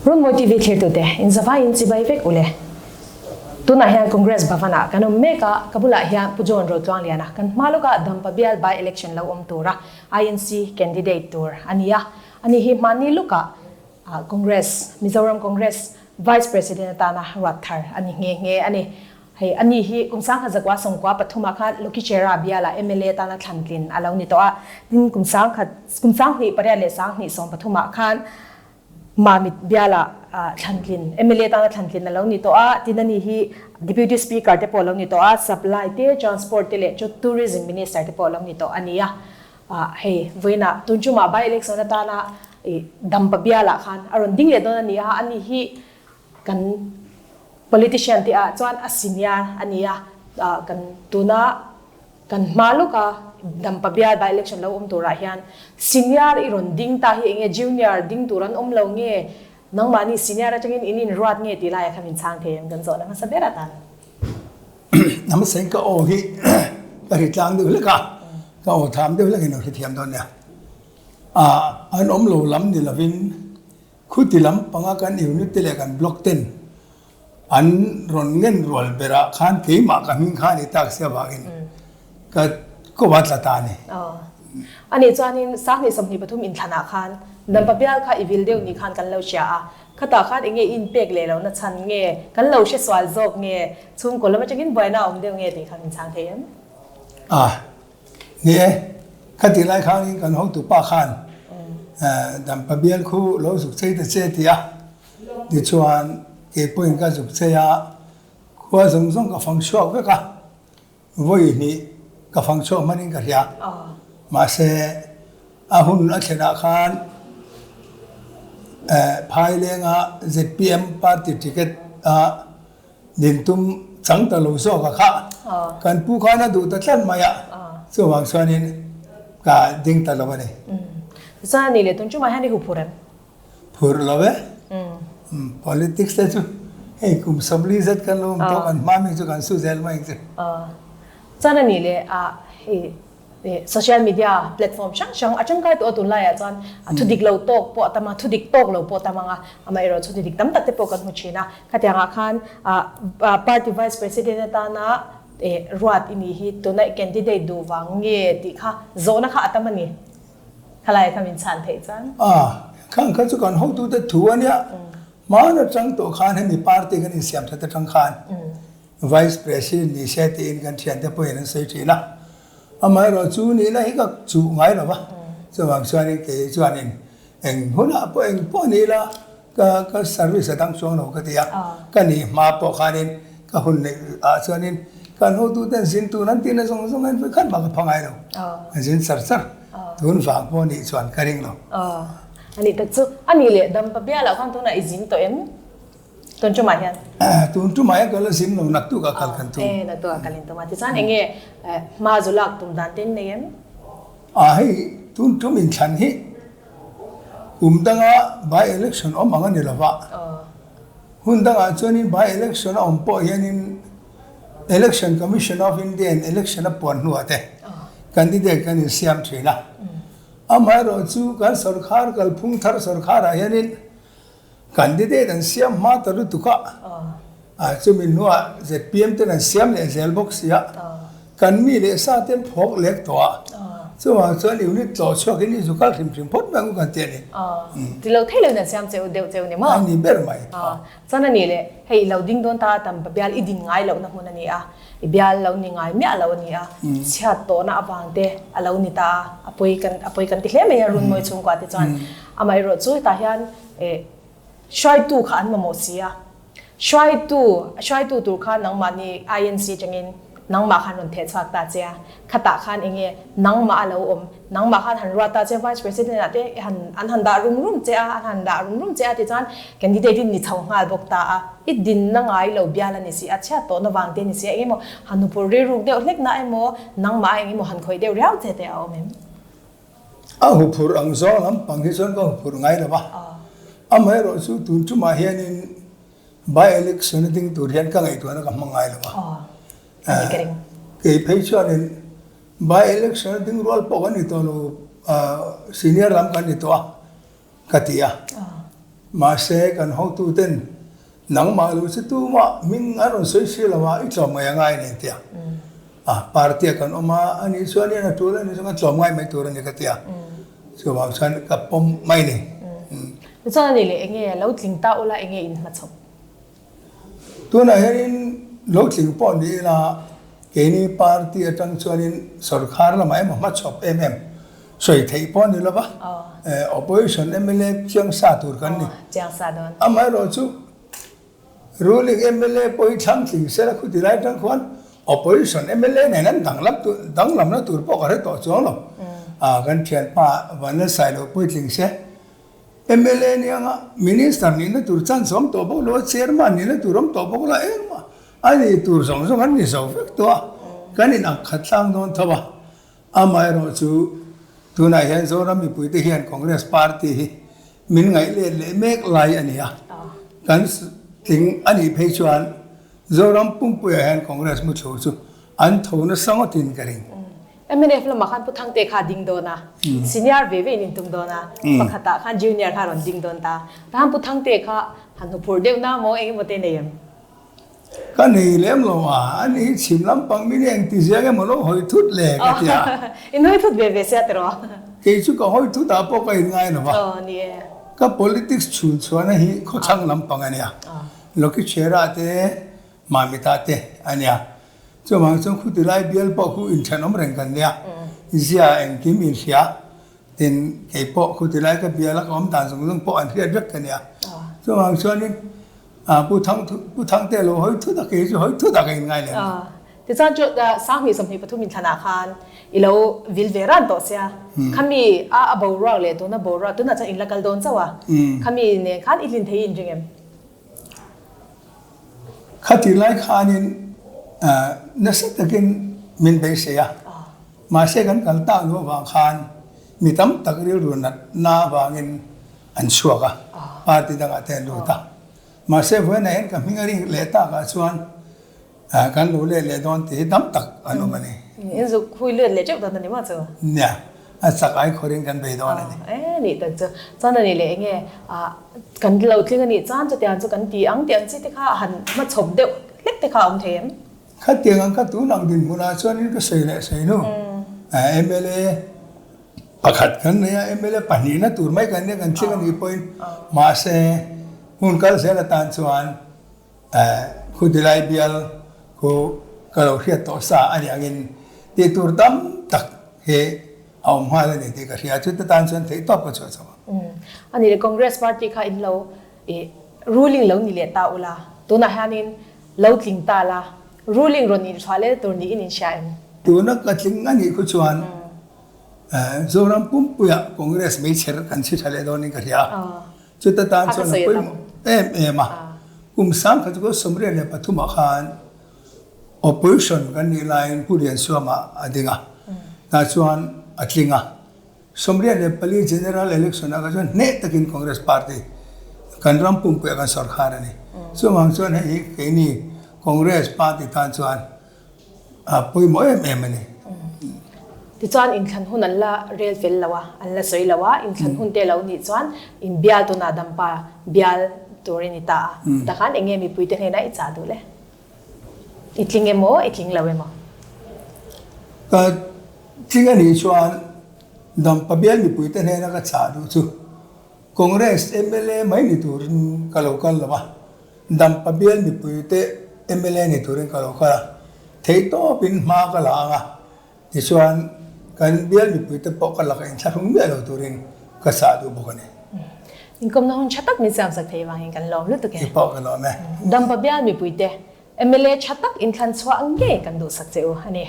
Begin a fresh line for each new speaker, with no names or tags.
Runmawi TV thlirtute, inzavaiin chibai vek ule. Tunah hian Congress Bhavan-ah kan awm mek a, ka bulah hian Pu John Rotluangliana kan hma lawka Dampa bial by-election lo awm tura INC candidate tur a ni a. Ani hi hmanni lukah Congress, Mizoram Congress Vice President atana ruat thar a ni nghe nghe a ni. Hei ani hi kum 1943 ah khan Lokichera bialah mla atana thlan tlin a lo ni tawh a, tin kum sangkhat kum sanghnih pariat leh sanghnih 13 ah khan Mamit bialah thlan tlin mla atana thlan tlin a lo ni tawh a, tin ani hi Deputy Speaker te pawh a lo ni tawh a, Supply te, Transport te leh chu Tourism Minister te pawh a lo ni tawh a ni a. Hei vawiinah tun chumah by election atana Dampa bialah khan a rawn ding leh dawn a ni a, ani hi Kan politician tih ah chuan a senior a ni a, kan tuna kan hma lawka Dampa bial by election lo awm turah hian senior i rawn ding ta hi enge junior ding tur an awm lo nge nangmahni senior atangin in inruat nge tih laiah kha min chhang thei em kan zawhna hmasa ber atan.
Hmasa in ka aw hi ka ri tlang deuh hlek a, ka aw tham deuh hlek in lo hrethiam dawn nia. An awm lo lam ni lovin Khuti lam panga kan unit te leh kan block ten an rawn ngen rual berah khan keimah ka hming kha a ni tak sia vangin ka ko a tla ta a ni.
A nih chuanin 2023 inthlanah khan Dampa bial kha i vil deuh ni khan kan lo hria a, khatah khan enge i inpek leh lohna chhan nge, kan lo hre sual zawk nge, chhungkaw lam atangin buaina a awm deuh nge tih kha min chhang thei em?
A. Ni e, khati lai khanin kan hotu pa khan Dampa bial khu lo zuk chei ta che ti a, tichuan kei pawhin ka zuk chei a, khua zawng zawng ka fang chhuak vek a, vawi hnih ka fang chhuak hmanin ka hria. Mahse, a hun a thlenah khan Phailenga zpm party ticket a Din tum chang ta lo zawk a kha. Kan pu khan a duh ta tlat mai a, chuvang chuanin ka ding ta lo a ni.
Chuan a nih leh tun chungah hian i huphur em?
Phur lo e. Politics te chu hei kum 40 zet kan lo awm tawh, kan hma mi chu kan su zel mai ang che.
Chuan a nih leh hei Social media platform hrang hrang a tangkai tawh a tunlaiah chuan thu dik lo tawk pawh a tam a, thu dik tawk lo pawh a tam ang a, amaherawh chu thu dik tam tak te pawh kan hmu thin a. Khatiangah khan party vice president atana ruat i nih hi tuna i candidate duh vang nge tih kha zawhna kha a tam a ni. Khalaiah kha min chhan theih chuan.
A, khang kha chu kan hotute thu a nia. Hmaan atang tawh khan hemi party kan insiam that atang khan Vice President ni se tiin kan thiante pawhin an sawi thin a, amaherawh chu nihna hi ka chuh ngai lo va, chuvang chuanin kei chuanin eng hunah pawh eng pawh ni ila ka ka service a dang chuang lo ka ti a, ka nih hma pawh khanin ka hun neih ah chuanin kan hotuten zin tun an tihna zawng zawng hian vawikhat mah ka pha ngai lo, an zin char char, tun vang pawh nih chuan ka ring lo.
A nih tak chu, a nih leh dampa bialah khan tunah i zin tawh em? Tun tumah hian?
Tun tumah hian ka la zin lo, naktuk ah kal kan tum.
E, naktuk ah kal in tum a. Tichuan eng nge hma zu lak tum dan te in nei em?
A, hei tun tum inthlan hi kum danga by election awm ang a ni lova. Hun dangah chuanin by election a awm pawh hianin Election Commission of India in election a puan hnuah te candidate kan insiam thin a. Amaherawh chu kan sorkar kalphung thar sorkarah hianin Candidate an siam hma ta lutuk a, chumi hnuah zpm ten an siam leh zel bawk si a, kan mi leh sa te an phawk lek tawh a, chuvang chuan unit tlawh chhuak in i zu kal hrim hrim phawt mai ang u kan ti a ni.
Ti lo thei lo in an siam cheu deuh cheu ni maw?
A ni ber mai.
Chuan a nih leh, hei i lo ding dawn ta a tam pa bial i din ngai lohna hmun a ni a, i bial lo ni ngai miah lo a ni a, chhiat tawhna avang te a lo ni ta a, a pawi kan a pawi kan ti hle mai a Runmawi chhungkua te chuan. Amaherawh chu hetah hian eh hruaitu kha an mamawh si a, hruaitu hruaitu tur kha nangmahni INC atangin nangmah khan rawn theh chhuak ta che a, khatah khan eng nge nangmah a lo awm, nangmah khan han ruat ta che Vice President ah te han an han dah rum rum che a, an han dah rum rum che a tichuan candidate in ni chho nghal bawk ta a, i dinna ngai lo bial a ni si a, chhiat tawhna vang te a ni si a, eng emaw han hupur rilruk deuh hlek na emaw nangmah a eng emaw han khawih deuh riau che te a awm em?
A huphurh ang zawng lampang hi chuan ka huphurh ngai lo va, amaherawh chu tun tumah hianin by election a ding tur hian ka ngaihtuahna ka hmang ngai lo va. Kei phei chuanin by election a ding rual pawh kan ni tawh lo, senior lam kan ni tawh a ka ti a. Mahse, kan hotuten nangmah lo chu tumah hming an rawn sawi si lo a, i tlawmngaih a ngai a ni an ti a. A, party ah kan awm a, ani chuan hian a tul a ni chuan kan tlawmngai mai tur a ni ka ti a. Chuvang chuan ka pawm mai a ni.
Tichuan a ni leh enge lo tling ta ula enge in hmachhawp?
Tunah hianin lo tling pawh ni ila keini party atang chuanin sorkar lamah emaw hmachhawp em em sawi theih pawh a ni lo va, opposition mla chiang sa tur kan ni. Amaherawh chu ruling mla pawh hi thlang tling sela khuti lai atang khuan opposition mla nen an danglam tur danglamna tur pawh ka hre tawh chuang lo. Kan thianpa Vanlalsailo puitling se. Mla ni anga Minister nihna tur chance awm tawh bawk lo a, Chairman nihna tur awm tawh bawk lo a, engmah a ni tur zawng zawng an ni zo vek tawh a, kan in ang khat tlang dawn tho a. Amaherawh chu tunah hian Zoram mipuite hian Congress Party hi min ngaih let leh mek lai a ni a, kan tling a nih phei chuan Zoram pumpuiah hian Congress muthlu chu an tho nasa ngawtin ka ring.
Mnf lamah khan Pu Thangte kha a ding dawn a, senior ve ve in intum dawn a, pakhatah khan junior kha a rawn ding dawn ta. Tahan Pu Thangte kha han hnuphurh deuh na maw eng emaw te nei em?
Ka nei lem lo a, ani hi chhim lampang min eng ti ziang emaw lo hawi thut le ka ti a.
In hawi thut ve ve sia tiraw?
Kei chu ka hawi thut ah pawh ka in ngai lo va.
Aw ni e.
Ka politics chhun chhuahna hi khawchhang lampang a nia. Lokichhera te Mamita te a nia. Chuvang chuan khuti lai bial pawh khu inthenawm reng kan nia. Zia engkim inhria. Tin, kei pawh khuti lai ka bial a ka awm dan zawng zawng pawh an hriat vek ka nia. Chuvang chuanin Pu Thang Pu Thangte lo hawi thut a kei chu hawi thut a ka inngai lem lo.
Tichuan chu Sanghnih 23 inthlanah khan i lo vil ve ran tawh sia. Khami a a boruak leh tuna boruak tunah chuan in la kal dawn chauh a. Khami nen khan i hlin thei i inring em?
Khatih lai khanin nasa takin min beisei a, mahse kan kal tak luh avang khan mi tam tak rilru natna avangin an chhuak a, party dangah te an lut a. Mahse vawiinah hian ka hming a ring leh takah chuan Kan lo let leh dawn tih hi tam tak an awm a ni.
In zuk hui let leh teuh dawn a ni maw chu?
Nia, a chak ai khawrin kan bei dawn a ni.
E nih tak chu. Chuan a nih leh enge kan lo tling a nih chuan chutiang chu kan ti ang tih ang chi te kha han hmachhawp deuh hlek te kha a awm thei em?
Khatiang ang kha tun ang dinhmunah chuanin ka sawi leh sawi nu. Mla pakhat kan nei a, mla pahnihna tur mai kan nia kan tling a nih pawhin mahse hun kal zel atan chuan Khudilai bial khu ka lo hriat tawh sa a nih angin tih tur tam tak hi a awm nghal a ni tih ka hria. Chute tan chuan theih tawp ka chhuah chho ang.
A nih leh Congress party kha in lo ruling lo ni leh ta ula, tunah hianin lo tling ta la, ruling rawn inchhuah leh tur niin in hria em?
Tuna ka tling a nih khu chuan Zoram pumpuiah Congress meichher kan chhi tha leh dawnin ka hria. Chuta tan chuan a pawimawh em em a, kum sangkhat chu 73 ah khan opposition kan nih laiin Pu Liansuama a ding a, tah chuan a tling a. 84 General Election ah kha chuan hneh takin Congress Party kan ram pumpuiah kan sawrkhar a ni. Chuvang chuan hei hi keini Congress Party tan chuan A pawimawh em em a ni.
Tichuan inthlan hun an la rel fel lo a, an la sawi lo a, inthlan hun te lo nih chuan in bial tunah dampa bial tur i ni ta a. Chutah khan eng nge mipuite hnenah i chah duh le? I tling emaw, i tling lo emaw?
Ka tling a nih chuan dampa bial mipuite hnena ka chah duh chu Congress mla mai ni turin ka lo kal lo a. Dampa bial mipuite mla ni turin ka lo kal a, theihtawpin hma ka la ang a, tichuan kan bial mipuite pawh ka laka inthlahrung miah lo turin ka sah duh bawk a ni.
Inkawmna hun tha tak min siamsak thei vangin kan lawm lutuk e.
Kei pawh ka lawm e.
Dampa bial mipuite mla tha tak inthlan chhuah ngei kan duhsak che u a ni.